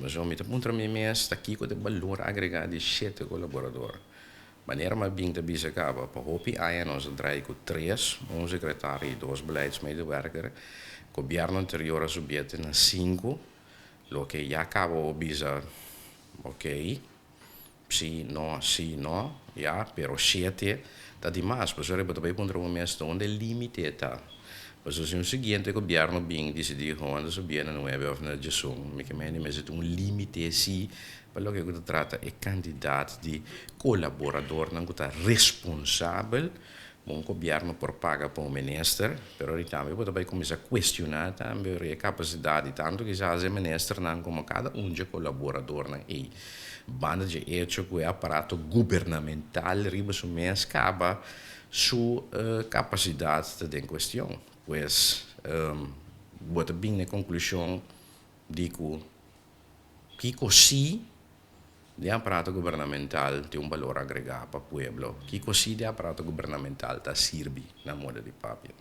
Pasobra mi ta puntra mi mes ta kiko ta e balor agregá di shete kolaborador. Manera mi a bin ta bisa kaba, pa hopi aña nos a drai ku tres, un sekretario i dos beleidsmedewerker. Gobièrnu anterior a subié te na sinku, loke ya kaba bo bisa, okey, si, no, si, no, ya, pero shete ta di mas. Pasobra bo ta bai puntra bo mes donde e limite ta. Pasobra si un siguiente gobièrnu bin disidí gewoon ta subié na nuebe òf na diesun, mi ke mende mester tin un limite si pa loke ku ta trata e kantidat di kolaboradornan ku ta responsabel. Bon gobièrnu por paga pa un minister, pero ori tambe bo ta bai kuminsá kuestioná tambe ori e kapasidat di tantu kisas e ministernan komo kada un dje kolaboradornan ei. Banda dje echo ku e aparato gubernamental riba su mes kaba su kapasidat ta den kuestion. Pues bo ta bin na e konklushon di ku kiko si Den aparato gubernamental tin un balor agregá pa pueblo. Kiko si den aparato gubernamental ta sirbi na moda di papia?